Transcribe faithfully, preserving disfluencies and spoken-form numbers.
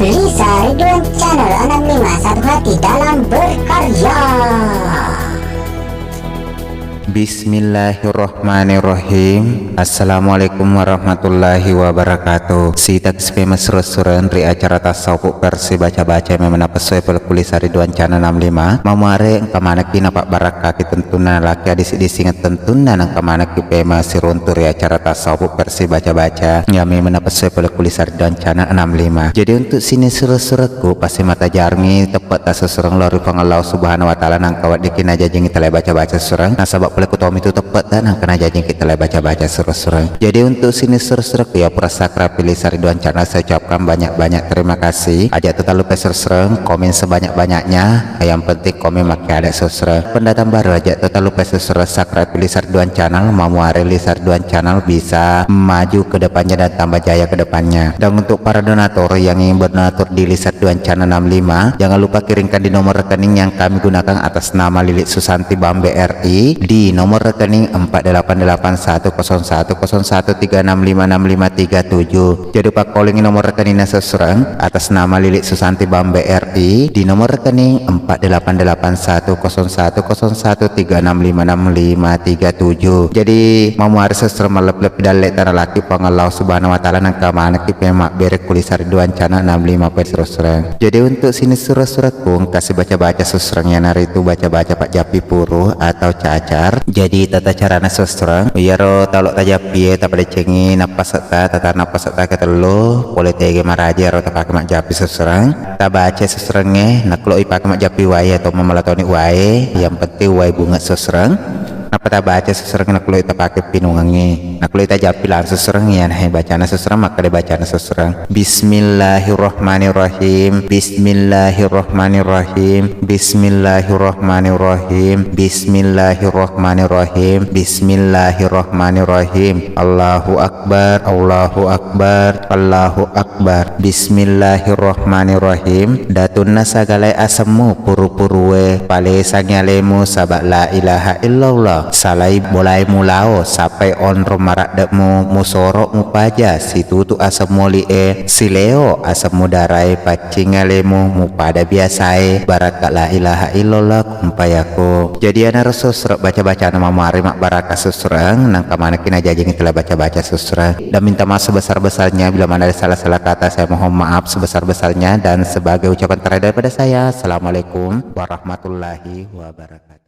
Lisa Ridwan Channel enam lima, satu hati dalam berkarya. Bismillahirrahmanirrahim. Assalamualaikum warahmatullahi wabarakatuh. Sita kispe messureng-sureng ri acara tasawuf versi baca-baca memang napessoe pole ku Lisa Ridwan Channel enam lima. Mamuare engka manekki napabbarakaki tentunna laki adisi-disingeng tentunna nengka manekki pema siruntu ri acara tasawuf versi baca-baca. Iya memang napessoe pole ku Lisa Ridwan Channel enam lima. Jadi untuk sining sureng-surengku pasti matajarmi teppetta sureng lao ri Puang Allah Subhanahu wa Ta'ala nengka weddikki najajingi tala baca-baca sureng. Nasaba pole ku tommi tu teppetta nengka najajingki tala baca-baca sureng-sureng. Jadi untuk sining sureng-surengku ya pura subscribe Lisa Ridwan Channel, saya ucapkan banyak-banyak terima kasih. Aja' to talupa sureng-sureng, komen sebanyak-banyaknya. Yang penting komen makkeda sureng-sureng. Pendatang baru aja' to talupa sureng-sureng, subscribe Lisa Ridwan Channel, mamuare Lisa Ridwan Channel bisa maju ke depannya dan tambah jaya ke depannya. Dan untuk para donatur yang ingin berdonatur di Lisa Ridwan Channel enam lima, jangan lupa kirimkan di nomor rekening yang kami gunakan atas nama Lilik Susanti Bambe R I di nomor rekening empat delapan delapan satu kosong satu kosong satu tiga enam lima enam lima tiga tujuh. Jadi pakkolingi nomor rekeningna sureng-sureng atas nama Lilik Susanti Bambe R I di nomor rekening empat delapan delapan satu kosong satu kosong satu tiga enam lima enam lima tiga tujuh. Jadi mamuare sureng-sureng mallebbi-lebbi dalle tana laki Puang Allah Subhanahu wa Ta'ala nengka manekki pemabbere ku Lisa Ridwan Channel enam lima pole sureng-sureng. Jadi untuk sining sureng-surengku engka sibaca-baca sureng-sureng, iyanaritu baca-baca pajjappi puru atau cacar. Jadi tata carana sureng-sureng, iyaro talo tajappie tapadecengi nappasetta, tata nappasetta ketellu, pole tege maraja ro tapake majjappi sureng-sureng. Tabaca sureng-surengnge, naklo ipake majjappi wae atau mamala toni wae, yang penting wae bunga sureng-sureng. Nappa tabaca sureng-sureng, naklo tapake pinungengnge. Naklo tajappi langsung sureng-sureng, iyana he bacana sureng-sureng, makkeda bacana sureng-sureng. Bismillahirrahmanirrahim. Bismillahirrahmanirrahim. Bismillahirrahmanirrahim. Bismillahirrahmanirrahim. Bismillahirrahmanirrahim. Allahu Akbar, Allahu Akbar, Allahu Akbar. Bismillahirrahmanirrahim. Datunna sagalae asemmu, puru-purue, palesangi alemu, saba' la ilaha illallah. Salai bolaemu lao, sappai onrong maradde'mu, musoro mupaja, situtu asem moli'e, sileo asem mudarae, paccing alemu, mupada biasae, barakka la ilaha illallah, kumpayako. Jadi iyanaro sureng-sureng baca-bacana mamuare mabbarakka sureng-sureng, nengka manekki najajingi tala baca-baca sureng-sureng. Dan minta maaf sebesar-besarnya bila mana ada salah-salah kata, saya mohon maaf sebesar-besarnya. Dan sebagai ucapan terakhir daripada saya, Assalamualaikum warahmatullahi wabarakatuh.